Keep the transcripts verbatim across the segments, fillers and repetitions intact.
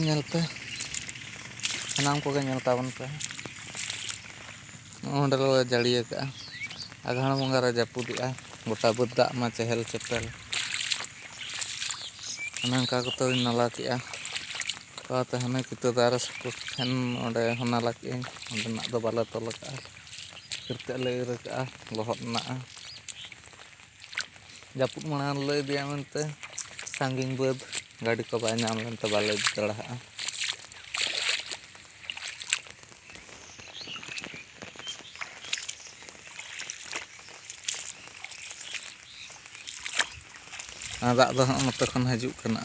ᱧᱮᱞ ᱯᱮ, ᱥᱟᱱᱟᱢ ᱠᱚᱜᱮ ᱧᱮᱞ ᱛᱟᱵᱚᱱ ᱯᱮ᱾ ᱱᱚᱜᱼᱚ ᱱᱚᱸᱰᱮ ᱞᱮ ᱡᱟᱹᱲᱤ ᱟᱠᱟᱫᱼᱟ᱾ ᱟᱜᱷᱟᱬ ᱵᱚᱸᱜᱟ ᱨᱮ ᱡᱟᱹᱯᱩᱫᱮᱜᱼᱟ, ᱜᱚᱴᱟ ᱵᱟᱹᱫᱽ ᱫᱟᱜ ᱢᱟ ᱪᱮᱦᱮᱞ ᱪᱮᱯᱮᱞ᱾ ᱚᱱᱮ ᱚᱱᱠᱟ ᱠᱚᱛᱮ ᱞᱤᱧ ᱱᱟᱞᱟ ᱠᱮᱜᱼᱟ᱾ ᱚᱠᱟᱛᱮ ᱦᱟᱱᱮ ᱠᱤᱛᱟᱹ ᱫᱟᱨᱮ ᱥᱩᱨ ᱴᱷᱮᱱ ᱚᱸᱰᱮ ᱦᱚᱸ ᱱᱟᱞᱟ ᱠᱮᱜᱼᱟᱹᱧ, ᱚᱸᱰᱮᱱᱟᱜ ᱫᱚ ᱵᱟᱞᱮ ᱛᱚᱞ ᱟᱠᱟᱜᱼᱟ᱾ ᱠᱷᱤᱨ ᱛᱮᱫ ᱞᱮ ᱤᱨ ᱟᱠᱟᱜᱼᱟ, ᱞᱚᱦᱚᱫ ᱢᱮᱱᱟᱜᱼᱟ᱾ ᱡᱟᱹᱯᱩᱫ ᱢᱟᱲᱟᱝ ᱨᱮᱞᱮ ᱤᱫᱤᱭᱟ ᱢᱮᱱᱛᱮ ᱥᱟᱺᱜᱤᱧ ᱵᱟᱹᱫᱽ, ᱜᱟᱹᱰᱤ ᱠᱚ ᱵᱟᱭ ᱧᱟᱢ ᱞᱮᱱᱛᱮ ᱵᱟᱞᱮ ᱤᱫᱤ ᱫᱟᱲᱮᱭᱟᱜᱼᱟ᱾ ᱟᱨ ᱫᱟᱜ ᱫᱚ ᱦᱚᱸᱜᱼᱚ ᱱᱚᱛᱮ ᱠᱷᱚᱱ ᱦᱤᱡᱩᱜ ᱠᱟᱱᱟ,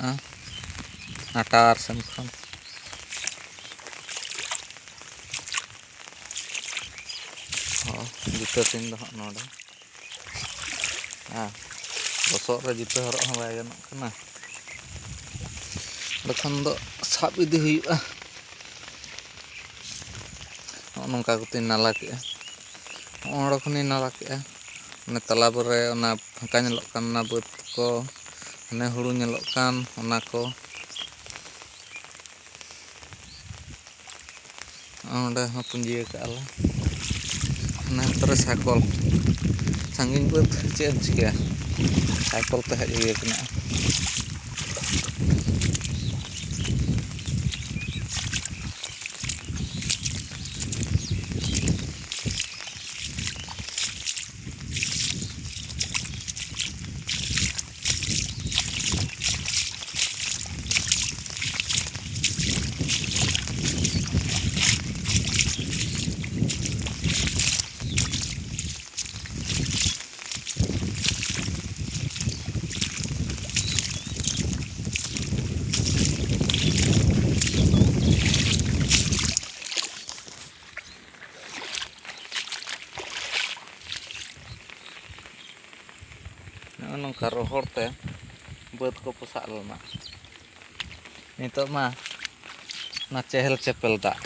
ᱚᱱᱟ ᱴᱟᱣᱟᱨ ᱥᱮᱱ ᱠᱷᱚᱱ᱾ ᱦᱚᱸ, ᱡᱩᱛᱟᱹ ᱛᱤᱧ ᱫᱚ ᱦᱟᱸᱜ ᱱᱚᱰᱮ᱾ ᱦᱮᱸ, ᱞᱚᱥᱚᱫ ᱨᱮ ᱡᱩᱛᱟᱹ ᱦᱚᱨᱚᱜ ᱦᱚᱸ ᱵᱟᱭ ᱜᱟᱱᱚᱜ ᱠᱟᱱᱟ᱾ ᱚᱸᱰᱮ ᱠᱷᱚᱱ ᱫᱚ ᱥᱟᱵ ᱤᱫᱤ ᱦᱩᱭᱩᱜᱼᱟ᱾ ᱱᱚᱜᱼᱚ ᱱᱚᱝᱠᱟ ᱠᱟᱛᱮᱧ ᱱᱟᱞᱟ ᱠᱮᱜᱼᱟ᱾ ᱱᱚᱜᱼᱚ ᱱᱚᱰᱮ ᱠᱷᱚᱱᱤᱧ ᱱᱟᱞᱟ ᱠᱮᱜᱼᱟ᱾ ᱚᱱᱮ ᱛᱟᱞᱟ ᱵᱚᱨᱮ ᱚᱱᱟ ᱯᱷᱟᱸᱠᱟ ᱧᱮᱞᱚᱜ ᱠᱟᱱ ᱚᱱᱟ ᱵᱟᱹᱫᱽ ᱠᱚ, ᱦᱟᱱᱮ ᱦᱩᱲᱩ ᱧᱮᱞᱚᱜ ᱠᱟᱱ ᱚᱱᱟ ᱠᱚ᱾ ᱚᱸᱰᱮ ᱦᱚᱸ ᱯᱩᱸᱡᱤ ᱟᱠᱟᱜᱼᱟ ᱞᱮ᱾ ᱚᱱᱟ ᱦᱟᱱᱛᱮ ᱨᱮ ᱥᱟᱭᱠᱚᱞ᱾ ᱥᱟᱺᱜᱤᱧ ᱵᱟᱹᱫᱽ ᱪᱮᱫ ᱮᱢ ᱪᱤᱠᱟᱹᱭᱟ? ᱥᱟᱭᱠᱚᱞ ᱛᱮ ᱦᱮᱡ ᱦᱩᱭ ᱟᱠᱟᱱᱟ᱾ ᱱᱚᱜᱼᱚ ᱱᱚᱝᱠᱟ ᱨᱚᱦᱚᱲ ᱛᱮ ᱵᱟᱹᱫᱽ ᱠᱚ ᱯᱚᱥᱟᱜ ᱞᱮᱱᱟ᱾ ᱱᱤᱛᱚᱜ ᱢᱟ ᱚᱱᱟ ᱪᱮᱦᱮᱞ ᱪᱮᱯᱮᱞ ᱫᱟᱜ,